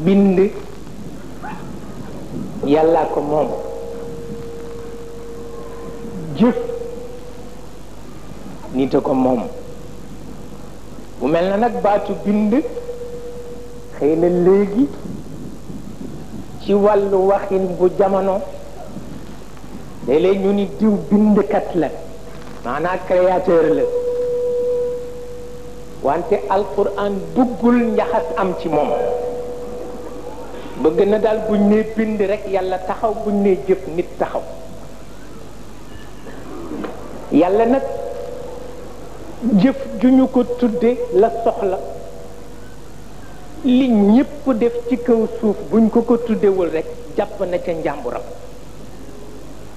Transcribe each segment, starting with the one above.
bind yàlla ko moom jëf nit a ko moom bu mel na nag baatu bind xëy na léegi ci wàllu waxin bu jamono léeg-léeg ñu ni diw bindkat la maanaam créateur la wante alquran duggul njaxas am ci moom bëgg na daal buñ nee bind rek yàlla taxaw buñ nee jëf nit taxaw yàlla nag jëf ju ñu ko tudde la soxla li ñépp def ci kaw suuf buñ ko ko tuddewul rek jàpp na ca njàmburam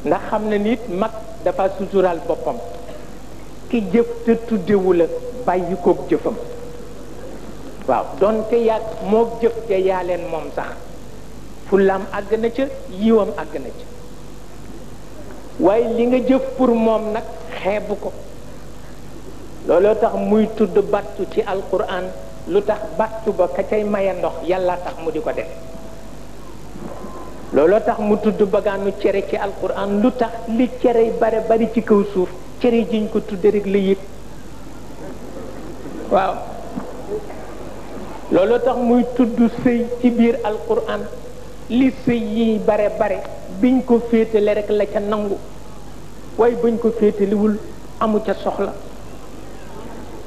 ndax xam na nit mag dafa suturaal boppam ki jëf te tuddewu la bàyyi koog jëfam waaw donte yaa moog jëf ja yaa leen moom sax fullaam àgg na ca yiwam àgg na ca waaye li nga jëf pour moom nag xeebu ko looloo tax muy tudd battu ci alquran lu tax battu ba ka cay maye ndox yàlla tax mu di ko def looloo tax mu tudd bagaanu cere ci alquran lu tax li cere bare bari ci kaw suuf cere jiñ ko tudde rek la yëg waaw looloo tax muy tudd sëy ci biir alquran li sëy yi bare bare biñ ko féetale rek la ca nangu waaye bañ ko féetaliwul amu ca soxla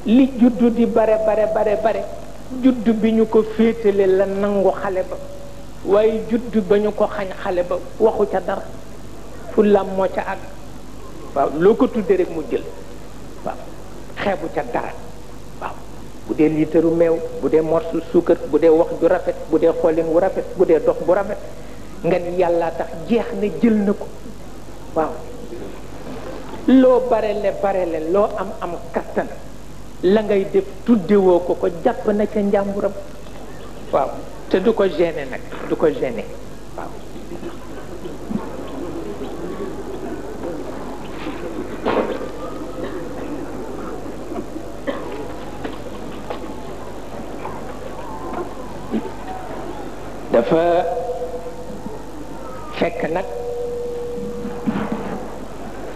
li juddu di bare bare juddu bi ñu ko féetale la nangu xale ba waaye juddu ba ñu ko xañ xale ba waxu ca dara fullaam moo ca àgg waaw loo ko tudde rek mu jël waaw xeebu ca dara waaw bu dee liitaru meew bu dee morsu suukar bu dee wax ju rafet bu dee xoolin wu rafet bu dee dox bu rafet nga ni yàlla tax jeex na jël na ko waaw loo barele loo am kattan la ngay def tuddewoo ko ko jàpp na ca njàmburam waaw te du ko gêner nag du ko gêner waaw dafa fekk nag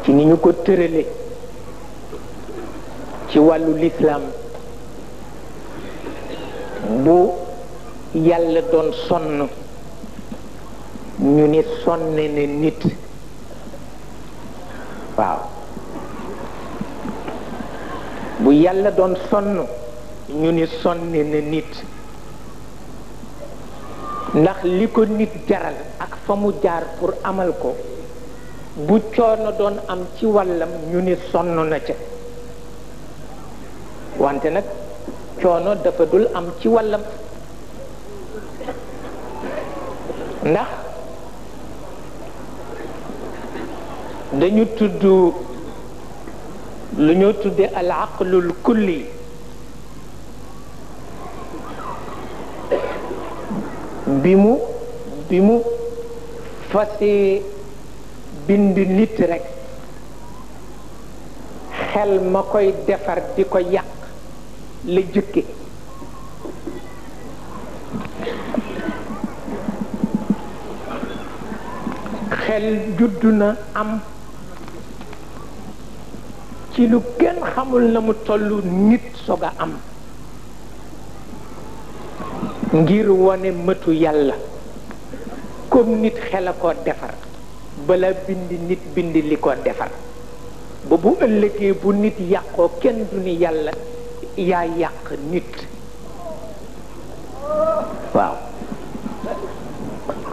ci ni ñu ko tërale ci wàllu lislaam bu yàlla doon sonn ñu ni sonne ne nit waaw bu yàlla doon sonn ñu ni sonne ne nit ndax li ko nit jaral ak fa mu jaar pour amal ko bu coono doon am ci wàllam ñu ni sonn na ca wante nag coono dafa dul am ci wàllam ndax dañu tudd lu ñoo tudde al aqlul kulli bi mu fasee bind nit rekk xel ma koy defar di ko yàq la jëkke xel juddu na am ci lu kenn xamul na mu tollu nit soog a am ngir wone mëtu yàlla comme nit xel a ko defar bala bind nit bind li ko defar ba bu ëllëgee bu nit yàqoo kenn du ni yàlla yaa yàq nit waaw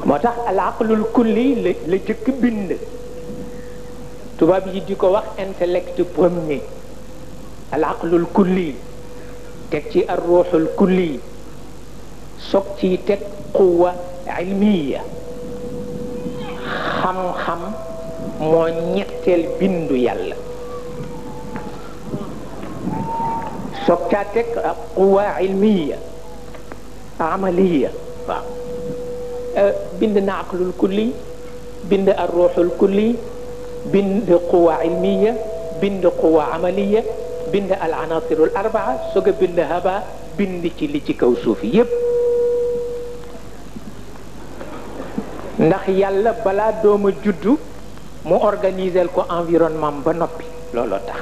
moo tax al aqlul kulli la jëkk bind tubaab yi di ko wax intellect premier al aqlul kulli teg ci ar ruuxul kulli soog ci teg quwa ilmiya xam-xam moo ñetteel bindu yàlla soog caa teg quwa ilmiya amaliya waaw bind na aqlul kulli bind ar ruuxul kulli bind quwa ilmiya bind quwa amaliya bind al anasirul arbaa soog a bind haba bind ci li ci kaw suuf yépp ndax yàlla balaa dooma juddu mu organiser ko environnement ba noppi looloo tax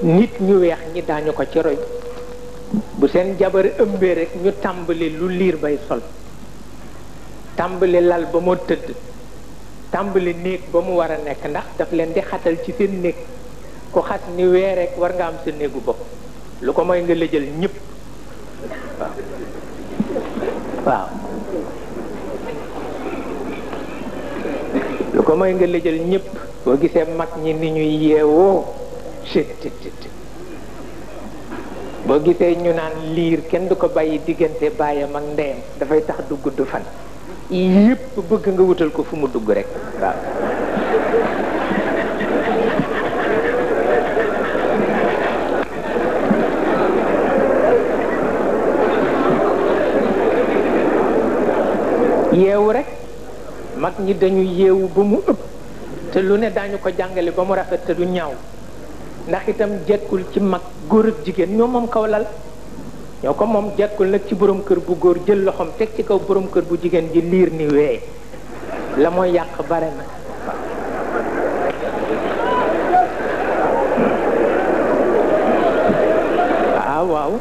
nit ñu weex ñi daañu ko ci roy bu seen jabar ëmbee rek ñu tàmbali lu liir bay sol tàmbali lal ba moo tëdd tàmbali néeg ba mu war a nekk ndax daf leen di xatal ci seen néeg ku xas ni wee rek war nga am sa néegu bopp lu ko mooy nga lëjal ñëpp waaw lu ko mooy nga lëjal ñëpp boo gisee mag ñi ni ñuy yeewoo boo gisee ñu naan liir kenn du ko bàyyi diggante baayam ak ndeyam dafay tax du gudd fan yépp bëgg nga wutal ko fu mu dugg rek waaw yeewu rek mag ñi dañu yeewu ba mu ëpp te lu ne daañu ko jàngale ba mu rafet te du ñaaw ndax itam jekkul ci mag góor ak jigéen ñoo moom kaw lal ñoo ko moom jekkul nag ci borom kër bu góor jël loxoom teg ci kaw borom kër bu jigéen ji liir ni wee la mooy yàq bare na waaw waaw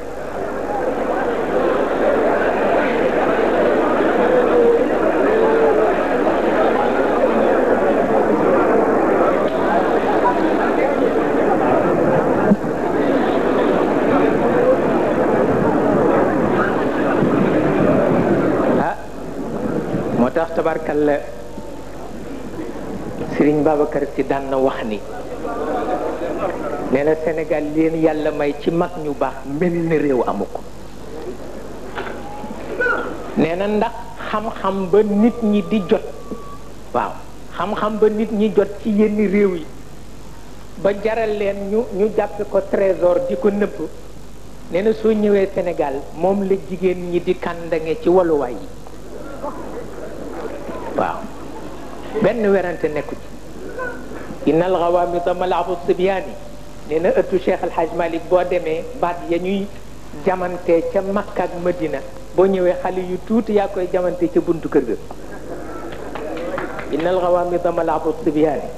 tax tabarkalla Serigne Babacar Sy daan na wax ni nee na Sénégal leen yàlla may ci mag ñu baax mel ni réew amu ko nee na ndax xam-xam ba nit ñi di jot waaw xam-xam ba nit ñi jot ci yenn réew yi ba jaral leen ñu jàppe ko trésor di ko nëbb nee na soo ñëwee Sénégal moom la jigéen ñi di kàndange ci waluwaay yi waaw benn werante nekku ci innal ghawaamida mal'abu sibyaani nee na ëttu Cheikh El Hadj Malick boo demee baat ya ñuy jamante ca Makka ak Madina boo ñëwee xale yu tuuti yaa koy jamante ca buntu kër ga innal ghawaamida mal'abu sibyaani